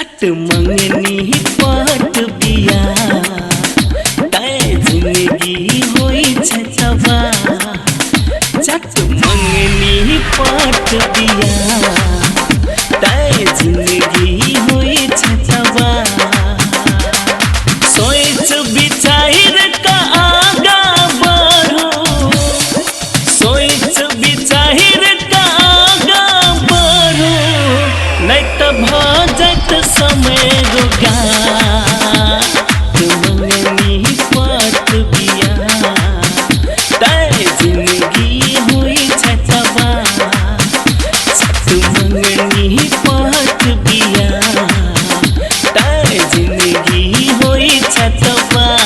चट मंगनी पट बिया तैं जिंदगी होइ छै तबाह। चट मंगनी पट बिया तैं जिंदगी होइ छै तबाह। सोच विचार कऽ आगाँ बढ़ू, सोच विचार कऽ आगाँ बढ़ू, नहि तऽ भऽ जायत समय रोगा। मंगनी पट बिया तैं जिंदगी होइ छै तबाह। मंगनी पट बिया तैं जिंदगी होइ छै तबाह।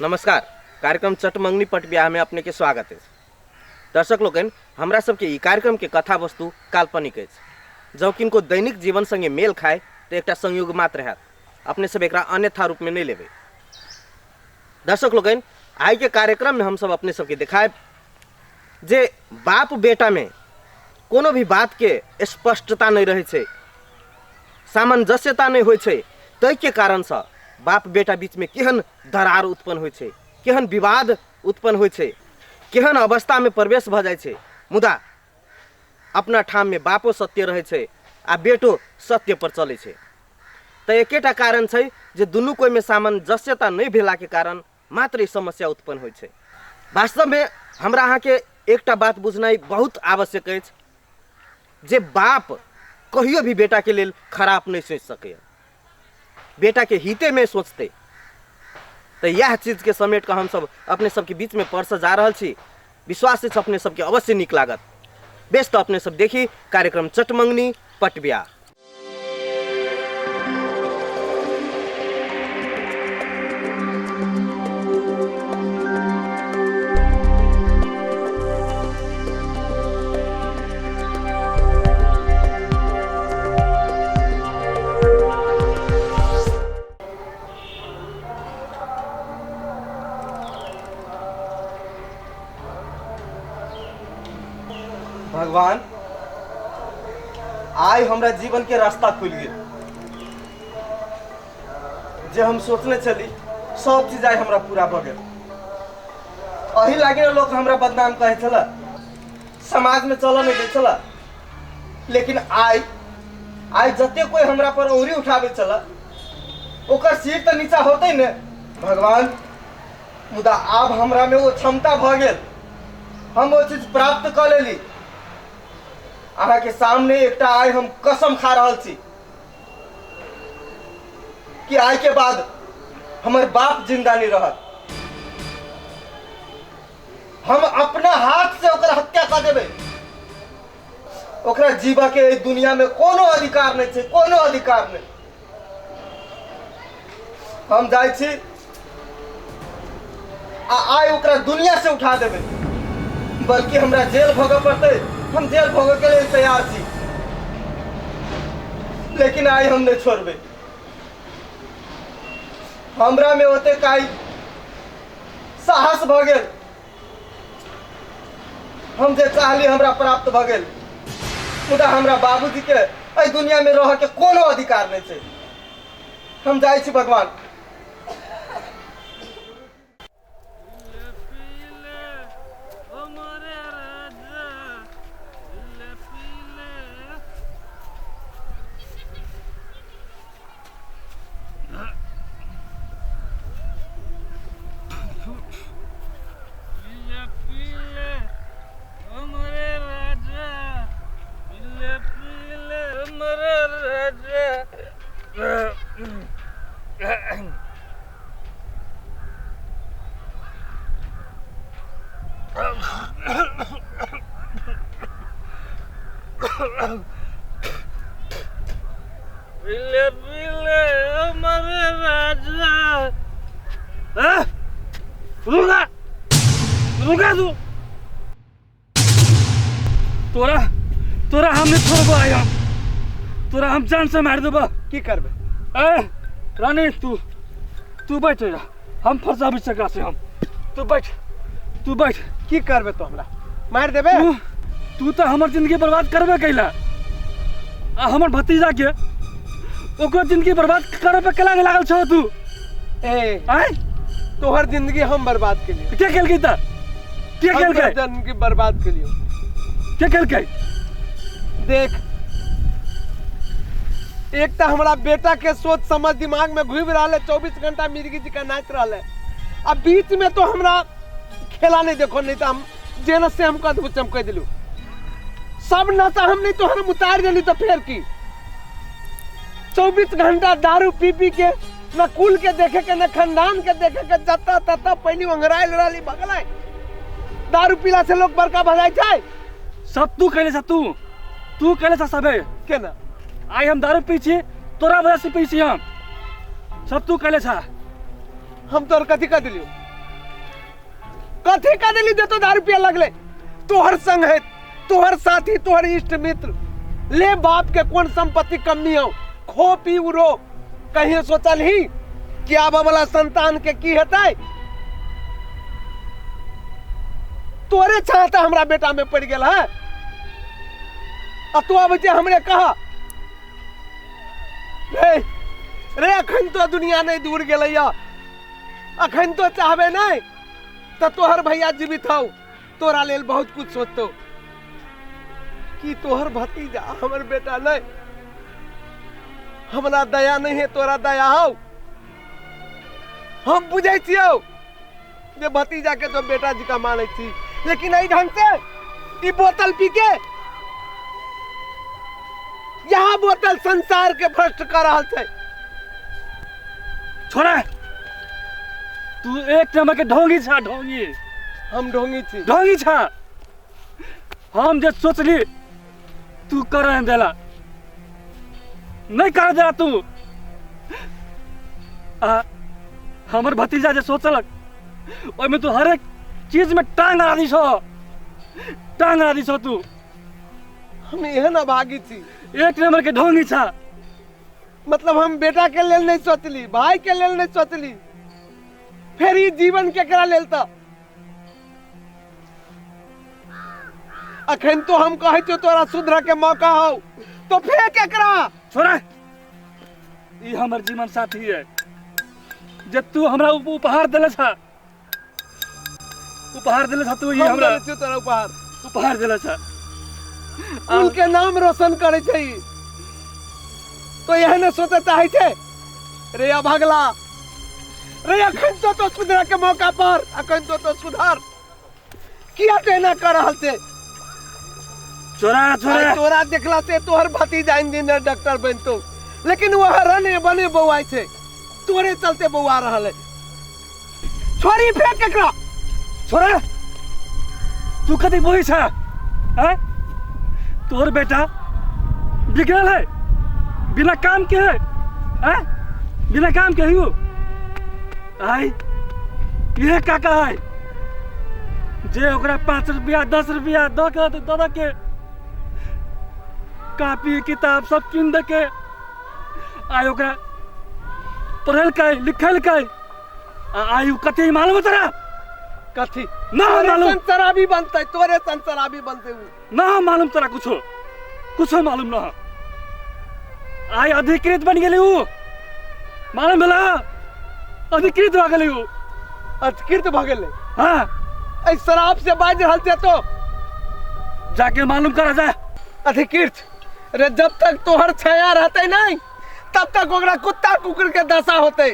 नमस्कार, कार्यक्रम चटमंगनी पट ब्याह में अपने के स्वागत अछि। दर्शक लोकनि, हमरा सबके ई कार्यक्रम के कथा वस्तु काल्पनिक अछि। जँ किनको दैनिक जीवन संगे मेल खाय तऽ एकटा संयोग मात्र हैत, अपने सब एकरा अन्यथा रूप में नहि लेबै। दर्शक लोकनि, आइ के कार्यक्रम में हमसब अपने सबके देखायब जे बाप बेटा में कोनो भी बात के स्पष्टता नहि रहै छै, सामंजस्यता नहि होइ छै, ताहिके कारणसँ बाप बेटा बीचमे केहन दरार उत्पन्न होइ छै, केहन विवाद उत्पन्न होइ छै, केहन अवस्थामे प्रवेश भऽ जाइ छै। मुदा अपना ठाममे बापो सत्य रहै छै आ बेटो सत्यपर चलै छै। तऽ एकेटा कारण छै जे दुनू कोइमे सामंजस्यता नहि भेलाके कारण मात्र ई समस्या उत्पन्न होइ छै। वास्तवमे हमरा अहाँके एकटा बात बुझनाइ बहुत आवश्यक अछि जे बाप कहियो भी बेटाके लेल खराब नहि सोचि सकैए, बेटाके हितेमे सोचतै। तऽ इएह चीजके समेट कऽ हमसभ अपने सबके बीचमे परसऽ जा रहल छी। विश्वास अछि अपने सबके अवश्य नीक लागत। बेस, तऽ अपने सब देखी कार्यक्रम चटमंगनी पटबिया। भगवान, आइ हमरा जीवन के रास्ता खुलि गेल। जे हम सोचने छली सब चीज आइ हमरा पूरा भऽ गेल। एहि लागी ने लोक हमरा बदनाम कहै छल, समाज में चलऽ नहि दै छल। लेकिन आइ आइ जते कोई हमरा पर उंगली उठाबै छल ओकर सिर तऽ नीचा होतै ने भगवान। मुदा आब हमरा में ओ क्षमता भऽ गेल, हम ओ चीज प्राप्त कऽ लेली। अहाँके सामने एकटा आइ हम कसम खा रहल छी कि आइ के बाद हमर बाप जिंदा नहीं रहत। हम अपना हाथ से ओकर हत्या कऽ देबै। ओकरा जीवा के एहि दुनिया में कोनो अधिकार नहीं छै, कोनो अधिकार नहीं। हम जाइ छी आ आइ ओकरा दुनिया से उठा देबै। बल्कि हमरा जेल भोगऽ पड़तै, हम जेल भोगऽ के लेल तैयार छी, लेकिन आइ हम नहीं छोड़बै। हमरा में ओतेक आइ साहस भऽ गेल, हम जे चाहली हमरा प्राप्त भऽ गेल। मुदा हमरा बाबूजी के एहि दुनिया में रह के कोनो अधिकार नहीं छै। हम जाइ छी भगवान। पीले पीले हमारे राजा। हाँ? रुका रुका तू। तोरा तोरा हम नहीं छोड़बो आइ हम तोरा हम जान से मार देबो। की करबे? ए रानी, तू तू बैठ जा, हम फंसाबी सकरा से हम। तू बैठ, तू बैठ। की करबे तू? हमरा मार देबे? तू तू तऽ हमर जिंदगी बर्बाद करबे कैला आ हमर भतीजा के ओकरो जिंदगी बर्बाद करे पे केला लागल छौ तू? ए आय, तोहर जिंदगी हम बर्बाद केलियो। के केलकै तऽ? के हम केलकै? तोहर जिंदगी बर्बाद केलियो। के केलकै? देख, एक तऽ हमरा बेटा के सोच समझ दिमाग में घूमि रहल है, 24 घंटा मिर्गी जी का नाच रहल है, आ बीच में तो हमरा खेला नहीं देखो, नहीं तो हम जेना से हम कह देबो से हम कह दिलू सब नशा हम नहीं तो हम उतार देली। तो फिर की 24 घंटा दारू पी पी के न कुल के देखे के न खानदान के देखे के, जता तता पहली अंगराइल रहली भगलै। दारू पीला से लोग बड़का भजाय छै। सब तू कैले छ, तू तू कैले छ सबे। केना? आइ हम दारू पी छी तोरा वजह से पी छी हम, सब तू कैले छ। हम तोर कथी कह दिलियो? कथी कह दिली जे तो दारू पिए लगले? तोहर संग है, तोहर साथी, तोहर इष्ट मित्र, ले बाप के कौन संपत्ति कमी हो, खो पी उड़ो। कहीं सोचल ही कि आबे वाला संतान के की हेतै? तोरे चाहता हमरा बेटा में पड़ गेल है, आ तू आबै छै हमरे कहा। रे रे, अखन तो दुनिया नहीं दूर गेलैया, अखन तो चाहबे नहीं तो तोहर भैया जीवित हौ, तोरा लेल बहुत कुछ सोचतौ कि तोहर भतीजा हमर बेटा नहीं। हमरा दया नहीं है, तोरा दया हौ। हम बुझै छियौ जे भतीजा के तो बेटा जी का मानै छी, लेकिन एहि ढंग से ई बोतल पी के यहाँ बोतल संसार के भ्रष्ट कर रहल छै। छोड़ा, तू एक नंबर के ढोंगी छा, ढोंगी। हम ढोंगी छी? ढोंगी छा। हम जे सोचली तू कर नहीं देला, नहीं कर देला तू। आ हमर भतीजा जे सोचलक ओहिमे तू हरेक चीज में टांग अड़ा दी छौ, टांग अड़ा दी छौ तू। हम एहन अभागी छी? एक नंबर के ढोंगी छा। मतलब हम बेटा के लेल नहीं सोचली, भाई के लेल नहीं सोचली, फिर ई जीवन केकरा लेल? त अखन तो हम कहै छियौ तोरा सुधर के मौका हौ, तो फेंक एकरा। छोड़ा, ई हमर जीवन साथी है जे तू हमरा उपहार देले छा, उपहार देले छा तू ई हम हमरा देले छियौ तोरा उपहार, उपहार देले छा। कुल के नाम रोशन करे छै ई। तो यह ने सोचे चाहे छै रे अभगला रे, अखन तो तो सुधर के मौका पर, अखन तो तो सुधर, किया तो एना कर रहल छै? छोड़ा छोड़ा, तोरा देखला से तोहर भतीजा इंजीनियर डॉक्टर बनतो, लेकिन वह रने बने बौआइ छै, तोरे चलते बौआ रहल है। छोड़ी फेंक एकरा। छोड़ा, तू कथी बोली छा? हैं? तोहर बेटा बिगड़ल है, बिना काम के है, हैं? बिना काम के ही हो। आई ये काका है जे ओकरा 5 रुपया 10 रुपया दऽ के दऽ के कॉपी किताब सब कीन दे के आइ ओकरा पढ़ेलकै लिखेलकै, आ आइ उ कथी मालूम है तोरा? कथी ना तोरे मालूम। सन शराबी बनतै, तोरे सन शराबी बनतै उ। ना मालूम तोरा, कुछो कुछो मालूम ना। आइ अधिकृत बन गेलै उ, मालूम भेला? अधिकृत भऽ गेलै उ। अधिकृत भऽ गेलै? हाँ। एहि शराब से बाजि रहल छै तो जाके मालूम करा जा। अधिकृत रे, जब तक तोहर छाया रहतै नहीं तब तक ओकरा कुत्ता कुकुर के दशा होतै।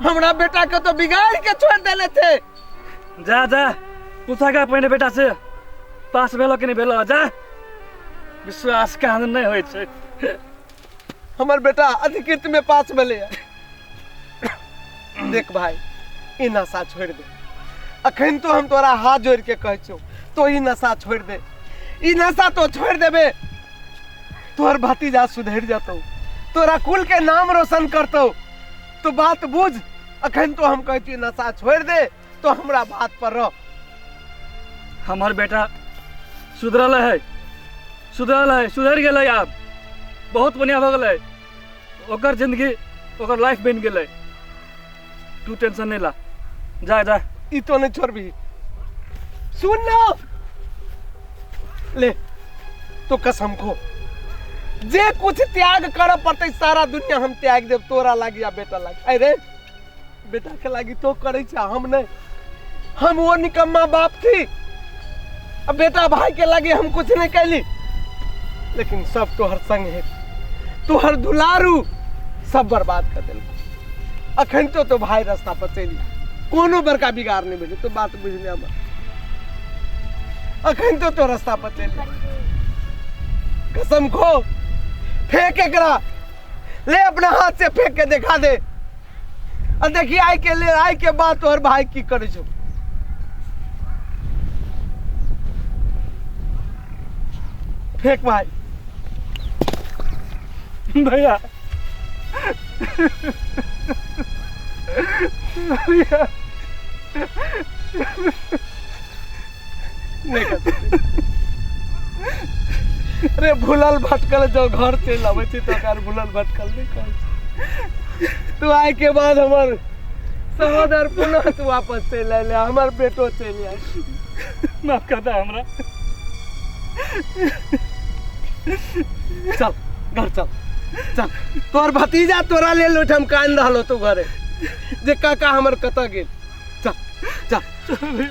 हमरा बेटा के तो बिगाड़ के छोड़ देले थे। जा जा पूछा पहिने बेटा से पास भेलो कि नहीं भेलो, जा। विश्वास कहाँ नहीं होइ छै। हमर बेटा अधिकृत में पास भेलै। देख भाई, ई नशा छोड़ दे। अखन तो हम तोरा हाथ जोड़ के कहै छियौ, तो ई नशा छोड़ दे, ई नशा तो छोड़ देबे तोहर भतीजा सुधरि जतौ, तोरा कुल के नाम रोशन करतौ। तो बात बुझ, अखन तो हम कहै छियौ नशा छोड़ दे, तो हमरा बात पर रह। हमर बेटा सुधरल है, सुधरल है, सुधरि गेलै, आब बहुत बढ़िया भऽ गेलै, ओकर जिंदगी ओकर लाइफ बनि गेलै। तू टेंशन नहीं ला, जा जा। ई तो नहीं छोड़बी। सुन ना ले तो कसम खो, जे कुछ त्याग कर पड़ते सारा दुनिया हम त्याग देब तोरा लागी आ बेटा लागी। अरे बेटा के लागी तो करे छा, हम नहीं, हम वो निकम्मा बाप थी। अब बेटा भाई के लागी हम कुछ नहीं कैली, लेकिन सब तोहर संग है, तोहर दुलारू सब बर्बाद कर दिल। अखन तो भाई रास्ता पर चलि, कोनो बड़का बिगाड़ नहीं भेल, तो बात बुझले हमर। अखन तो रास्ता पर चलि, कसम खो, फेंक एकरा, ले अपना हाथ से फेंक के दिखा दे। और देखिए आई के ले आई के बाद तोहर भाई की करे छौ। फेंक भाई। भैया भैया नहीं कर। अरे भूलल भटकल जो घर चलि अबै छी तो ओकर भूलल भटकल नहीं कहै छी। तू आए के बाद हमर सहोदर पुनः तू वापस चलि अयलै, हमर बेटो चलि आयल। माफ कर दे हमरा। चल घर चल, चल तोहर भतीजा तोरा लेल ओहिठाम कानि रहल तू घरे जे काका हमर कतऽ गेल। चल चल चल।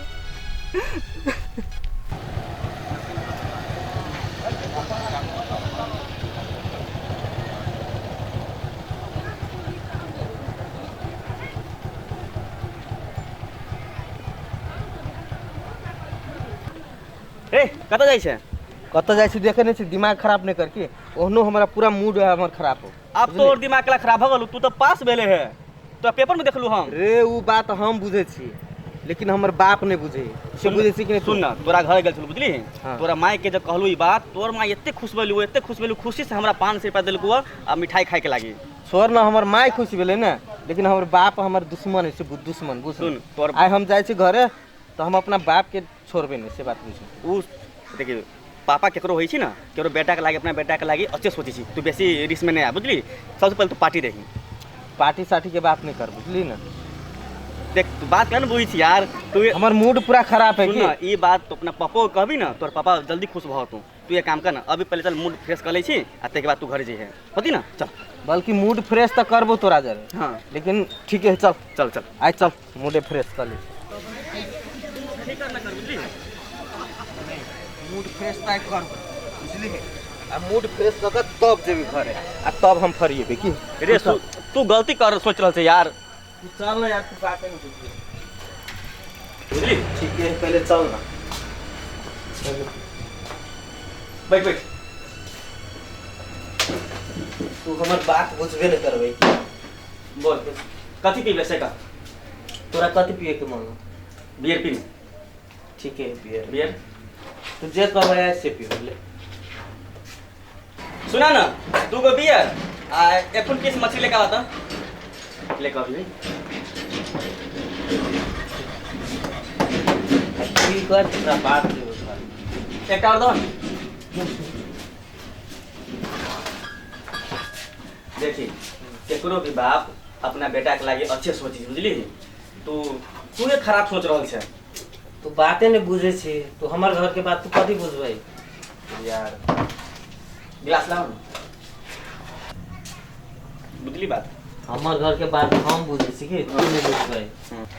ए कतऽ जाइ छै? कतऽ जाइ छी देखे नहीं छी, दिमाग खराब नहीं करके। ओहनो हमारा पूरा मूड हमर खराब हो। अब तोर दिमाग केला खराब हो गेल, तू तो पास भेले है, तो पेपर में देखलू हम। रे उ बात हम बुझे छी, लेकिन हमर बाप नहीं बुझे। से बुझे छी कि नहीं? सुन ना, तोरा घर गेल छलू बुझली। हाँ। तोरा माय के जब कहलू ई बात, तोर माय एते खुश भेलू, एते खुश भेलू, खुशी से हमरा 500 रुपया देलकू आ मिठाई खाए के लागी। छोड़ ना, हमर माय खुश भेलै ने, लेकिन हमर बाप हमर दुश्मन है, से दुश्मन बुझ। सुन तोर आइ हम जाइ छी घरे तो हम अपना बाप के छोड़बे नहीं, से बात बुझ। उ देखिए पापा केकरो होइ छी ना, केकरो बेटा के लागी अपना बेटा के लागी अच्छे सोचे छी, तू बेसी रिस्क में नहीं आ बुझली। सबसे पहले तू पार्टी रही, पार्टी साटी के बात नहीं कर बुझली ना। देख तू बात कर बुझी छी यार, तू हमर मूड पूरा खराब है। कि ई बात तो अपना पप्पो के कहबी ना, तोर पापा जल्दी खुश भऽ तू। तू ये काम कर ना, अभी पहले चल मूड फ्रेश कर लै छी आ तकर बाद तू घर जइहे, होती ना। चल बल्कि मूड फ्रेश तो करबो तोरा जरे। हाँ लेकिन ठीक है, चल चल चल आइ चल मूडे फ्रेश कर ले। ठीक कर ना कर बुझली, मूड फ्रेश तय कर बुझली। आ मूड फ्रेश कऽ के तब जेबी घरे आ तब हम फरिएबे की। रे तू गलती कर सोच रहल छै यार। तू चल ना यार, तू बात नहीं बुझली बुझली। ठीक है पहले चल ना, बैठ बैठ। तू हमर बात बुझबे नहीं करबे। बोल कथी पीबे से का? तोरा कथी पिए के मन? बियर पी। ठीक है बियर। बियर तू जे कहबे से पीबे ले। सुना ना, दू गो बियर आ एक पीस मछली लेके आता, लेके अभी। ठीक है तोरा बात देबो एक और दो। देखी केकरो भी बाप अपना बेटा के लागे अच्छे सोची बुझली। तू तू ये खराब सोच रहल छै। तू बाते नहीं बुझे छी, तू हमर घर के बात तू कथी बुझबै यार। गिलास लाओ। बुझली बात? हमर घर के बात हम बुझे छी कि तू नहीं बुझबै।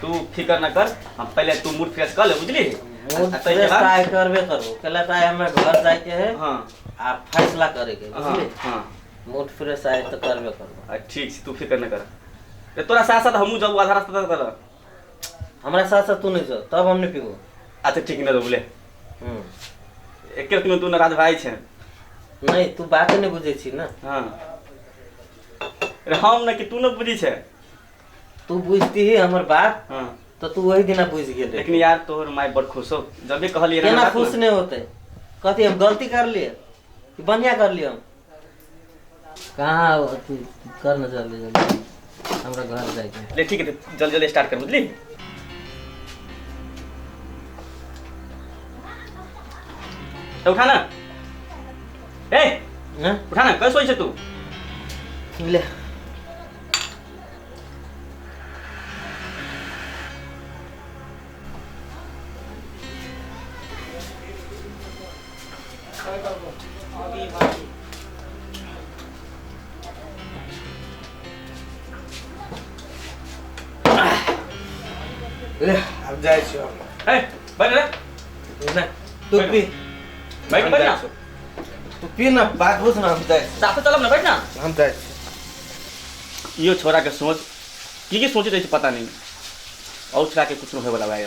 तू फिकर न कर, हम पहले तू मूड फ्रेश कर ले बुझली। मूड फ्रेश आइ करबे करबो, कल त आइ हमरा घर जाय के है। हां आ फैसला करे के बुझली। हां मूड फ्रेश आइ त करबे करबो। ठीक छै, तू फिकर न कर। रे तोरा साथ साथ हमहू जब आधा रास्ता तक कर। हमरा साथ साथ तू नहीं जो तब हम नहीं पीबो। अच्छा ठीक न बोले। एके तू तू नाराज भाई छै। नहीं तू बात नहीं बुझे छी ना। हां रे हम न कि तू न बुझी छै। तू बुझती ही हमर बात। हां तो तू वही दिना बुझ गेल। लेकिन यार तोहर माय बड़ खुश हो जब भी कहलिए केना खुश नहीं होते। कथी हम गलती कर लिए कि बढ़िया कर लिए हम? कहाँ तू कर न जल्दी जल्दी, हमरा घर जाए के। ले ठीक है जल्दी जल्दी स्टार्ट कर बुझली। तो उठा ना, ए उठा ना, कैसे सोई छे तू? ले ले आब जाइ छी हम। ए बैठ रे। नहीं तू पी। बैठ हम बैठ जाइ ना। छी। तू पी ना, बात बुझ ना, हम जाइ छी। साथे चलब ना, बैठ ना। हम जाइ छी। यो छोरा के सोच की की सोचैत रहै छै पता नहीं, और छोरा के कुछ होय वाला बा।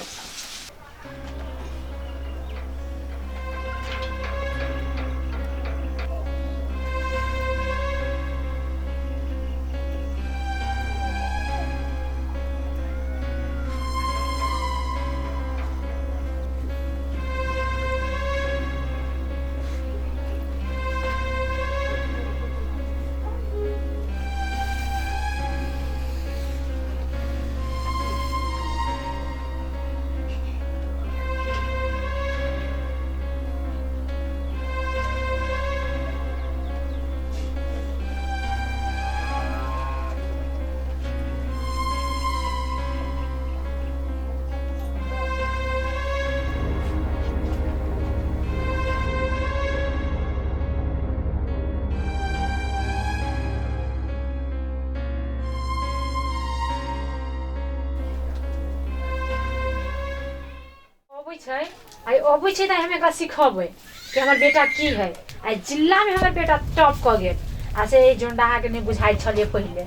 अबै छै, आइ अबै छै तऽ हम एकरा सिखबै कि हमर बेटा की है। आइ जिलामे हमर बेटा टॉप कऽ गेल, आ से जोंडाहा के नहि बुझाइ छलियै पहिले।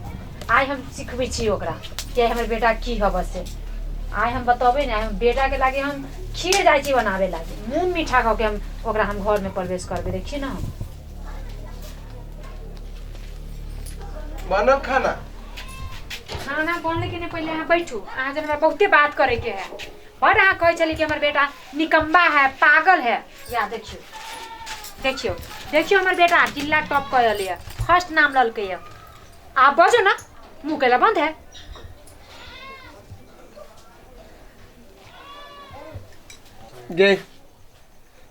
आइ हम सिखबै छी ओकरा कि हमर बेटा की हबऽ से। आइ हम बतेबै ने, आइ हम बेटाके लागे हम खीर जाइ छी बनाबे लागे, मुँह मीठा कऽ के हम ओकरा हम घरमे प्रवेश करबै। देखिए ना। बनल खाना? खाना बनले कि नहीं पहले अहाँ बैठू। अहाँ जन हमरा बहुते बात करे के है। बड़ अहाँ कहै छली कि हमर बेटा निकम्बा है, पागल है। या देखियो देखियो देखियो, हमर बेटा जिला टॉप कऽ रहलै है, फर्स्ट नाम ललकै है। आप बजो ना, मुँह कैला बंद है। गे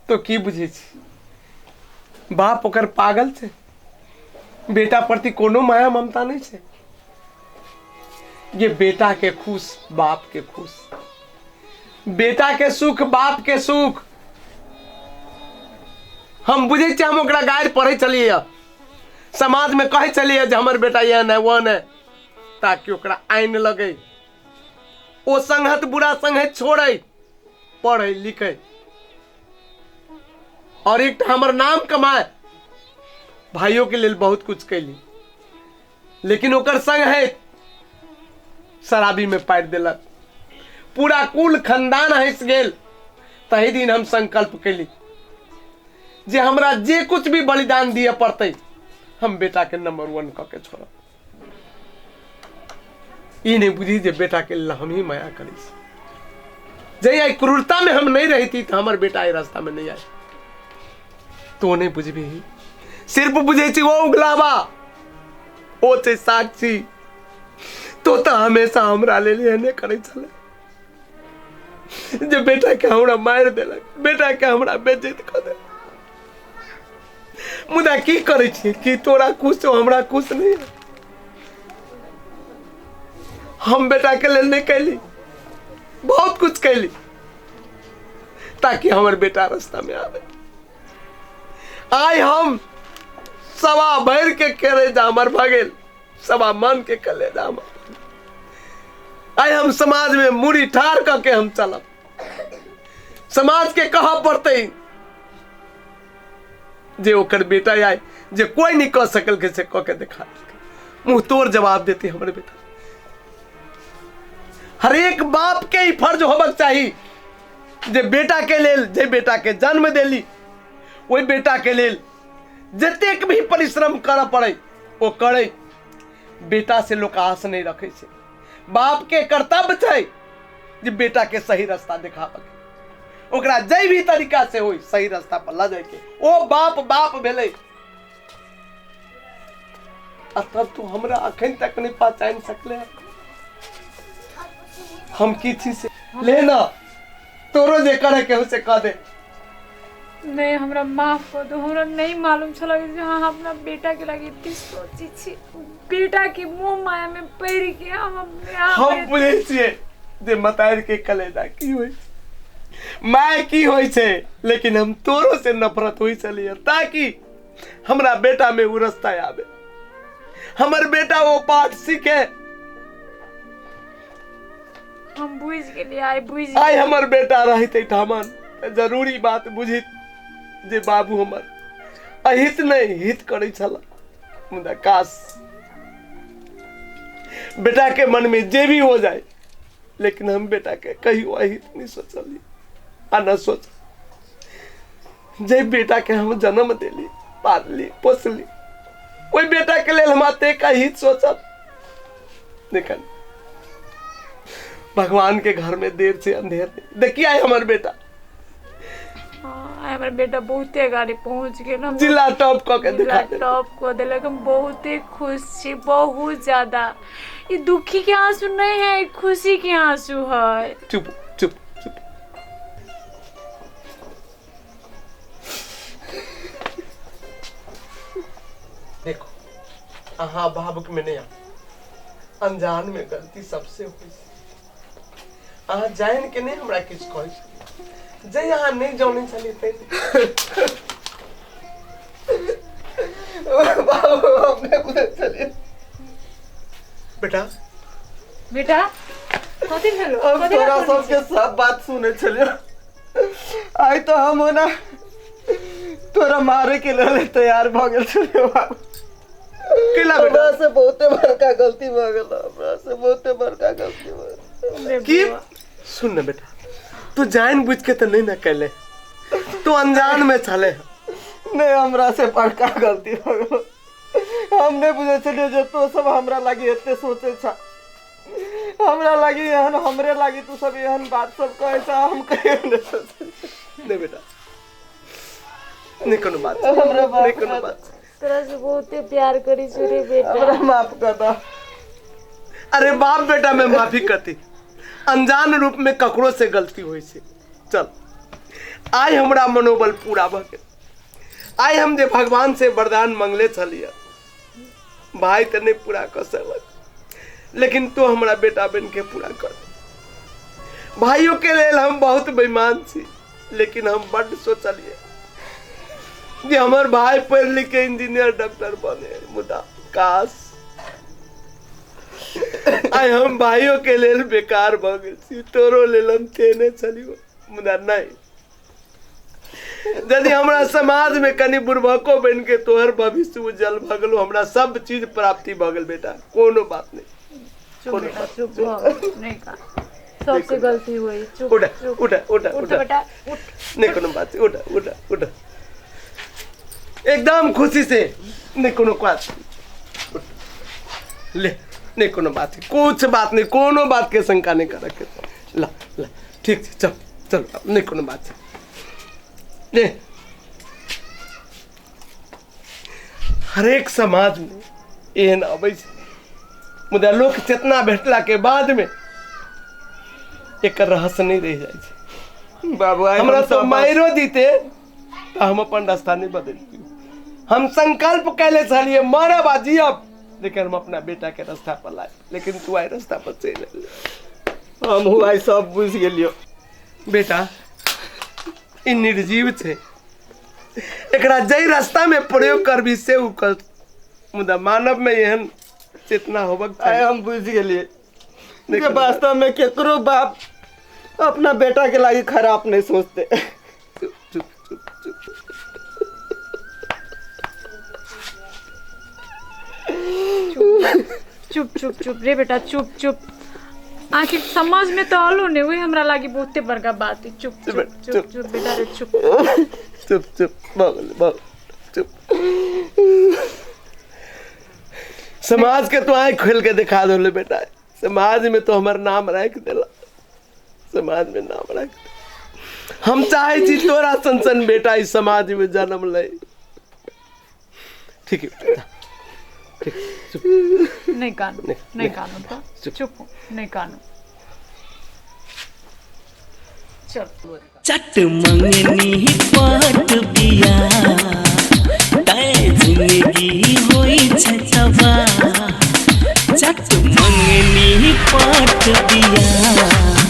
तो की बुझै छी, बाप ओकर पागल छै, बेटा प्रति कोनो माया ममता नहीं छै। ये बेटा के खुश बाप के खुश, बेटा के सुख बाप के सुख। हम बुझै छियै, हम ओकरा गारि पढ़ै छलियै, समाज में कहै छलियै जे हमर बेटा एहन है ओहन है, ताकि ओकरा आइन लगै, ओ संगत बुरा संगत छोड़ै, पढ़ै लिखै और एक हमर नाम कमाए। भाइयों के लेल बहुत कुछ कैली, लेकिन ओकर संग है शराबी में पारि देलक, पूरा कुल खानदान हंस गेल। तही दिन हम संकल्प कैली जे हमरा जे कुछ भी बलिदान दिए पड़तै, हम बेटा के नंबर 1 कऽ के छोड़ब। ई नहीं बुझी जे बेटा के लेल हम ही माया करी। जे आई क्रूरता में हम नहीं रहती तो हमर बेटा एहि रास्ता में नहीं आए। तो नहीं बुझबी, सिर्फ बुझै छी ओ उगलावा, ओ छै साक्षी। तो तऽ हमेशा हमरा लेल एहने करै छलै जे बेटा के हमरा मारि देलक, बेटा के हमरा बेइज्जत कऽ देलक। मुदा की करै छियै कि तोरा खुश हो हमरा खुश नहीं है। हम बेटा के लेल नहीं कैली, बहुत कुछ कैली ताकि हमर बेटा रास्ता में आवे। आइ हम सवा भर के कलेजा हमर भऽ गेल, सवा मन के कलेजा हमर। आइ हम समाज में मुड़ी ठार कऽ के हम चलब। समाज के कहऽ पड़तै जे ओकर बेटा आय जे कोई नहीं कह सकल के से कह के देखा देलकै, मुँह तोड़ जवाब देते हमर बेटा। हरेक बाप के ही फर्ज होबक चाही जे बेटा के लेल, जे बेटा के जन्म देली ओहि बेटा के लेल जतेक भी परिश्रम करऽ पड़ै ओ करै। बेटा से लोक आस नहीं रखै छै। बाप के कर्तव्य छै जे बेटा के सही रास्ता देखाबक, ओकरा जे भी तरीका से होई सही रास्ता पर ल जायके। ओ बाप बाप भेलै। आ तब तू हमरा अखन तक नहीं पहचान सकले हम की छी से। ले ना तोरो जे करे के हो से कह दे। नहीं, हमरा माफ कर दो, हमरा नहीं मालूम छल जे अहाँ अपना बेटा के लागी इतनी सोची छी। बेटा के मोह माया में पड़ि के हम अपने आप हम बुझै छियै जे मतारि के कलेजा की होइ छै। माय की होइ छै, लेकिन हम तोरो से नफरत होइ छलियै ताकि हमरा बेटा में उ रास्ता आबे, हमर बेटा वो पाठ सीखे। हम बुझि गेलियै, आइ बुझि आइ हमर बेटा रहैत एहिठामन तऽ जरूरी बात बुझित जे बाबू हमर अहित नहि हित करै छल। मुदा काश बेटा के मन में जे भी हो जाए, लेकिन हम बेटा के कहियो अहित नहीं सोचलियै आ न सोच। जे बेटा के हम जन्म देली, पालली पोसली, ओहि बेटा के लेल हम अतेक अहित सोचब? देखन भगवान के घर में देर से अंधेर नहीं। देखिए आए हमर बेटा। हाँ, आइ हमर बेटा बहुते गाड़ी पहुँच गेल। हम जिला टॉप कऽ के जिला दिखा दे। टॉप कऽ देलक। हम बहुते खुश छी, बहुत ज्यादा। ई दुखी के आंसू नहीं है, ई खुशी के आंसू है। चुप चुप चुप। देखो अहाँ भावुक में नहीं आओ, अनजान में गलती सबसे होइ छै। अहाँ जानि के नहि हमरा किछु कहै छलियै, जे अहाँ नहि जानै छलियै तै बाबू, हम नहि बुझै छलियै। बेटा। बेटा, कथी भेलो? हम कथी लए तोरा कनै सबके छी? सब बात सुनै छलियै। आइ तऽ हम ओना तोरा मारे के लेल तैयार भऽ गेल छलियै बाबू। केला बेटा? हमरा से बहुते बड़का गलती भऽ गेल, हमरा से बहुते बड़का गलती भऽ गेल। रे की बौआ। सुन न बेटा, तू जान बुझ के तऽ नहि ने कैले, तू अनजान में छले। नहि, हमरा से बड़का गलती भऽ गेल। हम नहि बुझै छलियै जे तू सब हमरा लागी एते सोचै छ, हमरा लागी एहन, हमरे लागी तू सब एहन बात सब कहै छ, हम कहियो नहि सोचै। नहि बेटा, नहि कोनो बात, हमरा माफ नहि कोनो कर। बात। तोरा से बहुते प्यार करी छी रे बेटा। हमरा माफ कर दऽ। अरे बाप बेटा में माफी कथी, अनजान रूप में ककरो से गलती होइ छै। चल, आइ हमरा मनोबल पूरा भऽ गेल। आइ हम जे भगवान से वरदान मंगले छलियै, भाई तऽ नहि पूरा कऽ सकलक, लेकिन तू हमरा बेटा बनि के पूरा कर। भाइयों के लेल हम बहुत बेईमान छी, लेकिन हम बड्ड सोचलियै जे हमर भाई पढ़ि लिख के इंजीनियर डॉक्टर बने, मुदा काश आइ हम भाइयों के लेल बेकार भऽ गेल छी। तोरो लेल हम तेने छलियो, मुदा नहि, यदि हमरा समाज में कनि बुड़बको बनि के तोहर भविष्य उज्जवल भऽ गेलो, हमरा सब चीज प्राप्ति भऽ गेल बेटा। कोनो बात नहि। चुप बेटा, चुप भऽ, नहि कान, सबसे गलती हुई, चुप। उठ। चुप। उठ उठ। उठ। उठ। बेटा, उठ। नहीं कोनो बात, उठ उठ उठ, एकदम खुशी से। नहीं कोनो बात, उठ। ले, नहीं कोनो बात, कुछ बात नहीं, कोनो बात के शंका नहीं कर के। ला ला, ठीक छै, चल चल, नहीं कोनो बात छै। ले, हरेक समाज में एहन अबै छै, मुदा लोक चेतना भेटला के बाद में एकर रहस्य नहीं रहि जाइ छै। बाबू, आइ हमरा हम तो सब बात- मारियो दीते तऽ हम अपन रास्ता नहीं बदलती। हम संकल्प कैले छलियै मरब आ जियब, लेकिन हम अपना बेटा के रास्ता पर लाए, लेकिन तू आइ रास्ता पर चलि एलै। हमहूँ आइ सब बुझि गेलियौ। बेटा, ई निर्जीव छै, एकरा जाहि रास्ता में प्रयोग करबी से उ कर, मुदा मानव में एहन चेतना होबक आइ चाही। हम बुझि गेलियै नहि जे कोनो वास्तव में केकरो बाप अपना बेटा के लागी खराब नहीं सोचते। चुप चुप चुप चुप। चुप चुप चुप रे बेटा, चुप चुप। आखिर समझ में तो आलो ने, वही हमरा लागी बहुते बड़का बात है। चुप चुप चुप, चुप चुप बेटा रे, चुप। चुप चुप, भऽ गेलै, भऽ गेलै, चुप। समाज के तो आँखि खोल के दिखा दो बेटा। समाज में तो हमर नाम राखि देला, समाज में नाम राखि देला। हम चाहे छी तोरा सन सन बेटा इस समाज में जन्म ले। ठीक है बेटा, ठीक, चुप। नहीं कानू। नहीं, नहीं कानू तो चुप। चुप हो, नहीं कानू, चल। चट मंगनी पट बिया तै जिंदगी होई छै तबाह, चट मंगनी पट बिया।